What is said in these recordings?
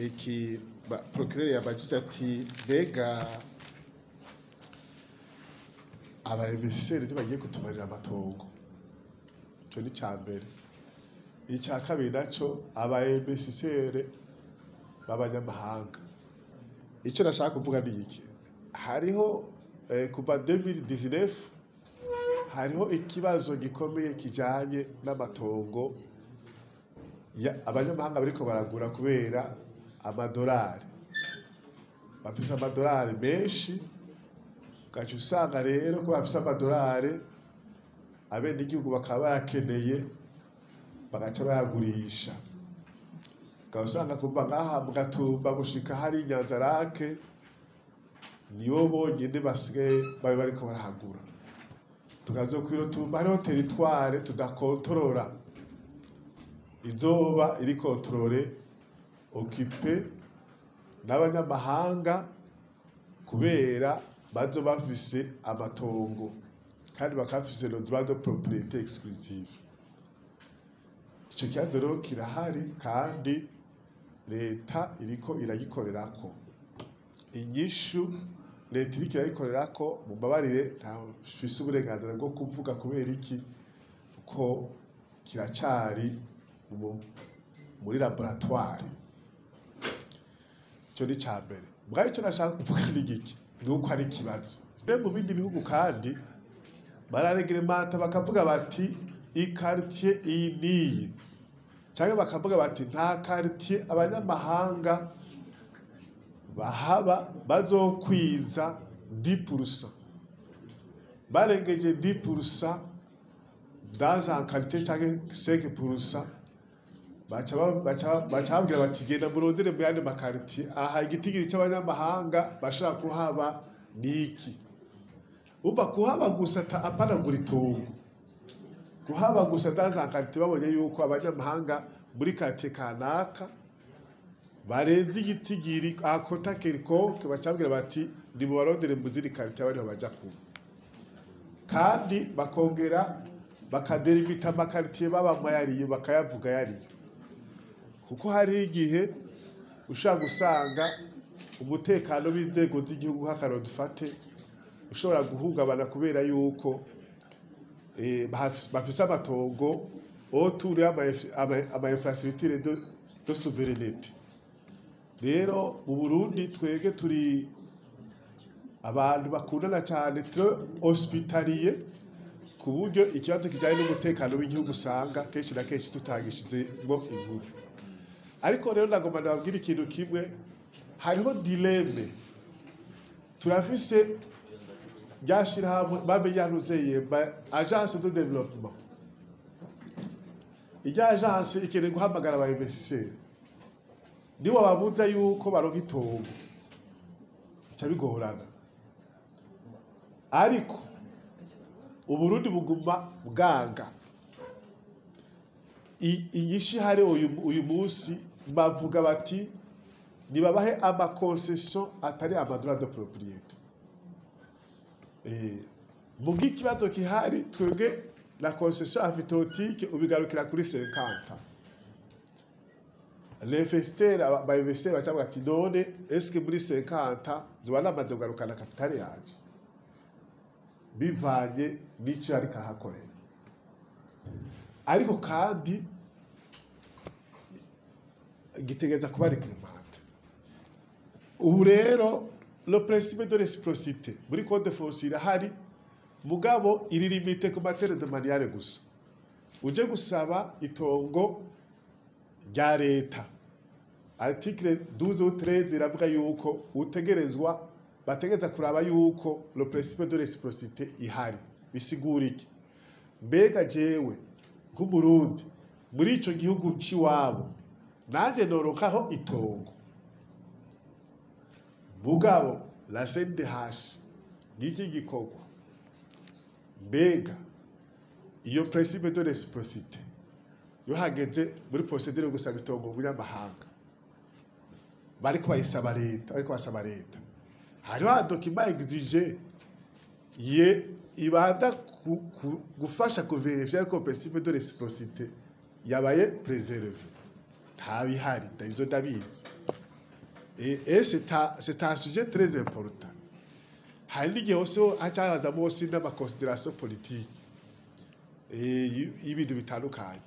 Iki procureur yabajije ati: "Mbega aba investisseurs ntibagiye kutumarira amatongo?" Ico ni ca mbere. Ica kabiri naco, aba investisseurs b'abanyamahanga, ico nashaka kuvuga ni iki: hariho kuva 2019 hariho ikibazo gikomeye kijanye n'amatongo abanyamahanga bariko baragura kubera amadolari. Bafise amadolari menshi, ugaca usanga rero ko bafise amadolari, abenegihugu bakaba bayakeneye, bagaca bayagurisha. Ukaba usanga kuva ngaha mu Gatumba gushika hari Inyanzarake, nibo bonyene basigaye babe bariko barahagura. Tukazokwira hariho territoire tudakontorora, izoba iri contrôlée, occupée n'abanyamahanga, kubera bazo bafise amatongo kandi bakaba bafise le droit de propriété exclusive. Ico kibazo rero kirahari, kandi leta iriko iragikorerako. Inyishu leta iriko iragikorerako, mumbabarire, ntafise uburenganzira bwo kuvuga. Kubera iki? Ko kiracari muri laboratoire. Ico ni ca mbere. Mbwa ico nashaka kuvuga ni giki? Ni uko ari ikibazo. Rero mu bindi bihugu kandi barareglementa, bakavuga bati i quartier iyi n'iyi, canke bakavuga bati nta quartier abanyamahanga bahaba bazokwiza 10%. Barengeje 10% dans un quartier canke 5%, baca babwira bati: "Genda murondere mu yandi ma quartiers, aha igitigiri c'abanyamahanga bashobora kuhaba niki." Umva, kuhaba gusa, apana gura itongo, kuhaba gusa dans un quartier, babonye yuko abanyamahanga muri quartier kanaka barenze igitigiri à quota quelconque, baca babwira bati: "Nimubarondere mu zindi quartier bariho baja kuba." Kandi bakongera bakadelimita ama quartiers babamwo yariyo, bakayavuga yariyo, kuko hari igihe ushobora gusanga umutekano w'inzego z'igihugu, nk'akarorero dufate, ushobora guhungabana kubera yuko bafise amatongo autour y'ama infrastructure de souveraineté. Rero mu Burundi twebwe turi abantu bakundana cyane, très hospitalier, ku buryo ikibazo kijyanye n'umutekano w'igihugu usanga kenshi na kenshi tutagishizemo ingufu. Ariko rero nagomba ndababwira ikintu kimwe: hariho dilemme. Turafise rya shirahamwe bamenyanuzeye, agence de développement. Irya agence ikeneye guhamagara aba investisseurs, nibo babuza yuko baronka itongo, bica bigorana. Ariko Uburundi buguma bwanga. Inyishu ihari uyu munsi, bavuga bati nibabahe ama concessions atari ama droits de propriété. Muga ikibazo gihari, twebwe la concession emphytéotique ubigarukira kuri 50. L'investisseur, aba investisseurs bacavuga ati: "None est-ce que muri 50 zoba namaze kugarukana capital yanje?" Bivanye n'icyo ariko ahakorera. Ariko kandi gitegereza kuba réglementé. Ubu rero le principe de réciprocité muri code foncier irahari, mugabo iri limité ku ma terres domaniales gusa. Uje gusaba itongo rya leta, article 12 ou 13 iravuga yuko utegerezwa, bategereza kuraba yuko le principe de réciprocité ihari. Bisigura iki? Mbega jewe nk'Umurundi muri ico gihugu c'iwabo nanje noronkaho itongo? Mugabo la CNDH ngiki gikorwa. Mbega iyo principe de réciprocité, iyo hageze muri procédure yo gusaba itongo mu munyamahanga, bariko bayisaba leta, bariko basaba leta, hariho un document exigé ye ibanda gufasha kuverifier ko principe de réciprocité yabaye préservé? Ntabihari, ndabivyo ndabizi. Et c'est un sujet très important. Hari n'igihe hose haca hazamo aussi n'ama considérations politiques y'ibintu bitandukanye.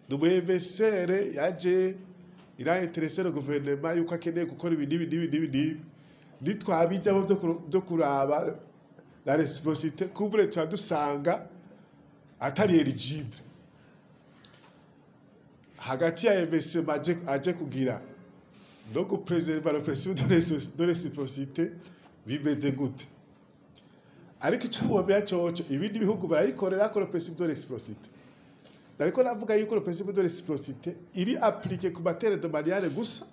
Ni umu investisseur yaje, ira intéressé le gouvernement yuko akeneye gukora ibi n'ibi n'ibi n'ibi n'ibi. Nitwabijyamo byo kuraba la réciprocité, kumbure tuba dusanga atari éligible. Hagati ya investissement aje kugira no gu préserver le principe de réciprocité, bimeze gute? Ariko icyo mubamenya coco, ibindi bihugu barayikorera ko le principe de réciprocité. Ariko navuga yuko le principe de réciprocité iri appliqué ku matière domaniale gusa,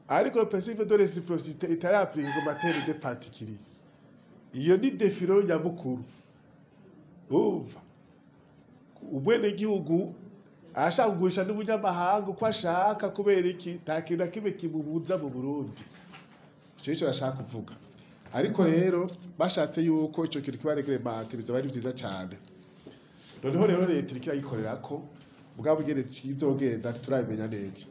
ariko le principe de réciprocité itari appliqué ku matière de particulier. Iyo ni défi rero nyamukuru. Umva, umwenegihugu arashaka kugurisha n'umunyamahanga uko ashaka. Kubera iki? Nta kintu na kimwe kimubuza mu Burundi. Ico nico nashaka kuvuga. Ariko rero bashatse yuko ico kintu kiba réglementé, bizoba ari vyiza cane. Noneho rero leta iriko iragikorerako, mugabo ingene kizogenda ntiturabimenya neza.